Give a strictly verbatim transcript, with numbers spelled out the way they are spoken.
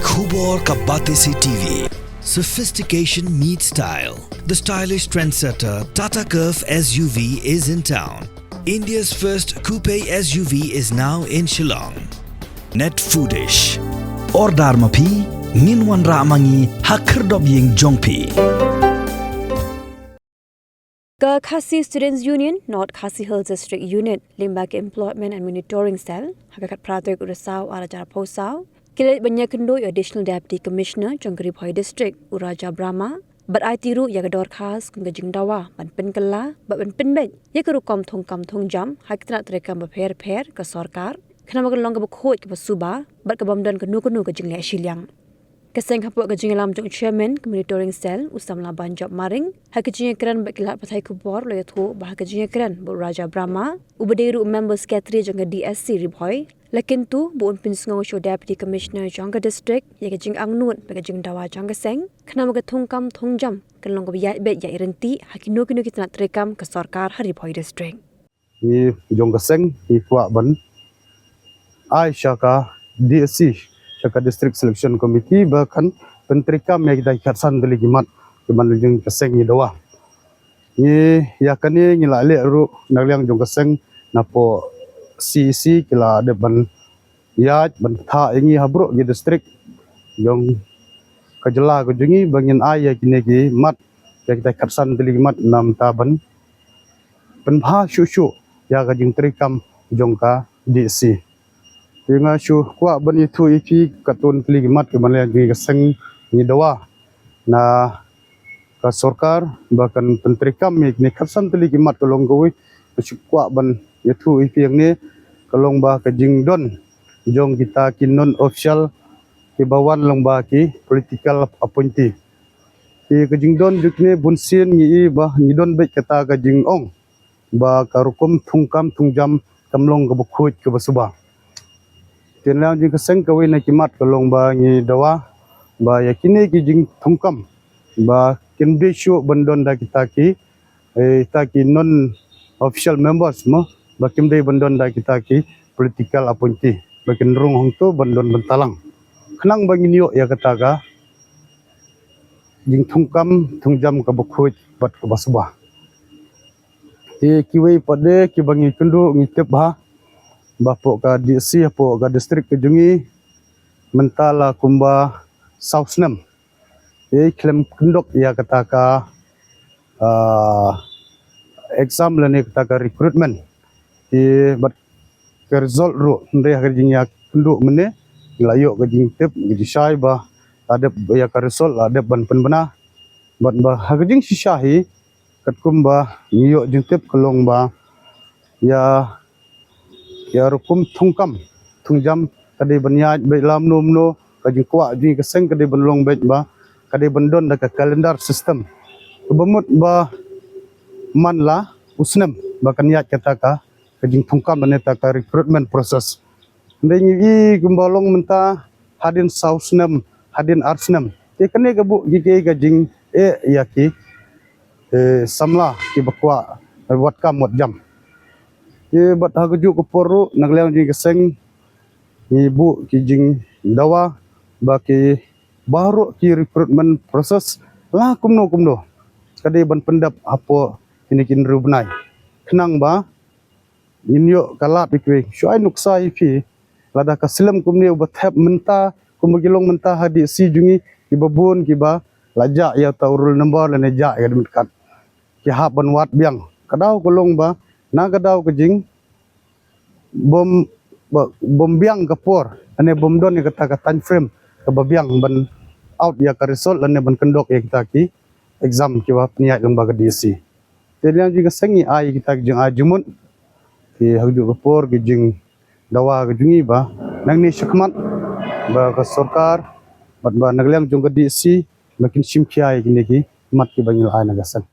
Khubor ka Batesi T V. Sophistication meets style. The stylish trendsetter Tata Curvv S U V is in town. India's first coupe S U V is now in Shillong. Net Foodish. Order ma phi, ngin wanrah ma ngi ha khyrdop ïing jong phi. Ka Khasi Students Union, North Khasi Hills District Unit, lyngba ka Employment and Monitoring Cell, ha ka khatphra tarik u Risaw arhajar arphew saw, ki la leit ban ïakynduh ïa u Additional Deputy Commissioner jong ka Ri Bhoi District, u Raja Brahma, bad aiti ruh ïa ka dorkhas kum ka jingdawa ban pynkylla bad ban pynbeit ïa ka rukom thungkam thungjam ha ki tnat treikam bapher bapher ka sorkar, khnang ba kan long kaba khuid kaba suba bad ka bym don kano kano ka jingleh shiliang. Ka seng hapoh ka jingïalam jong u Chairman ka Monitoring Cell, u Samla Banjop Maring, ha ka jingïakren bad ki lad pathai khubor, la ïathuh ba ha ka jingïakren bad u Raja Brahma, uba dei ruh u Member Secretary jong ka D S C Ri Bhoi, la kyntu ba un pynsngew sha u Deputy Commissioner jong ka district ïa ka jingangnud bad ka jingdawa jong ka seng, khnang ba ka thungkam thungjam kan long kaba ïaid beit ïaid ryntih ha kino kino ki tnat treikam ka sorkar ha Ri Bhoi District. Ngi jong ka seng ngi kwah ban ai sha ka D S C, sha ka District Selection Committee, ba kan pyntreikam ïa kita ki khatsan tylli ki mat kiba na jong ka seng ngi dawa. Ngi ïa kane ngi la leh ruh na liang jong ka seng, napoh C E C ki la dep ban ïaid ban kthah ïa ngi ha baroh ki district jong ka jylla ka jong ngi ba ngin ai ïa kine ki mat, ïa kita ki khatsan tylli ki mat, namar ban pynbha shuh shuh ïa ka jingtreikam jong ka D S C. Te nga shu kwah ban ïathuh ïa phi katto katne tylli ki mat kiba na liang jong ka seng ngi dawa na ka sorkar ba kan pyntreikam ïa kine khatsan tylli ki mat. Ka long kawei, nga shu kwah ban ïathuh ïa phi hangne, ka long ba ka jingdon jong kita ki non official kiba wan lyngba ki political appointee. Te ka jingdon jong kine bunsien ngi i ba ngi don beit kata ka jingong ba ka rukom thungkam thungjam kam long kaba khuid kaba suba. Te na liang jong ka seng kawei na ki mat ka long ba ngi dawa ba ïa kine ki jingthungkam ba kim dei shuh ban don da kita ki, eh, kita ki non official members mo, ba kim dei ban don da kita ki political appointee, ba kin rung hangto ban don ban talang, khnang ba ngin ïoh ïa kata ka jingthungkam thungjam kaba khuid bad kaba suba. Te kiwei pat de kiba ngi kynduh ngi tip ha, ba hapoh ka D S C, hapoh ka district ka jong ngi, mynta la kumba saw snem te khlem kyndok ïa kata ka, ah, exam lane kata ka recruitment. Te bad ka result ruh, hynrei ha ka jingïakynduh mynne ngi la ïoh ka jingtip, ka jingshai ba la dep ïa ka result la dep ban pynbna. Bad ba ha ka jingshisha hi, katkum ba ngi ïoh jingtip ka long ba ïa, ïa rukom thungkam thungjam ka dei ban ïaid beit lamno mno, ka jingkwah jong ka seng ka dei ban long beit ba ka dei ban don da ka calendar system, kaba mut ba man la u snem ba kan ïaid kata ka, ka jingthungkam lane kata ka recruitment process. Hynrei ngi i kumba long mynta hadien saw snem, hadien ar snem. Te kane ka buh ki, ki ka jingeh ïa ki, eh, samla kiba kwah wat kam wat jam. Te bad ha kajuh ka por ruh na ka liang jong ka seng ngi buh ki jingdawa ba ki baroh ki recruitment process la kumno kumno ka dei ban pyndep hapoh kine ki hynriew bnai, khnang ba ngin ïoh ka lad ïa kiwei. Shu ai nuksa ïa phi, lada ka slem kumne uba thep mynta, kumba ki long mynta ha D S C jong ngi, kiba bun kiba la jah ïa uta u roll number lane jah ïa ka admit card, ki hap ban wad biang. Ka daw ka long ba na ka daw ka jing bym, ba, bym biang ka por lane bym don ïa kata ka time frame kaba biang ban out ïa ka result lane ban kyndok ïa kita ki exam kiba pynïaid lyngba ka D S C. Te na liang jong ka seng ngi ai kita ki jingai jingmut, ki ha kajuh ka por ki jingdawa ka jong ngi ba nangne shakhmat ba ka sorkar bad ba na ka liang jong ka D S C ba kin shim khia ïa kine ki mat kiba ngi la ai na ka seng.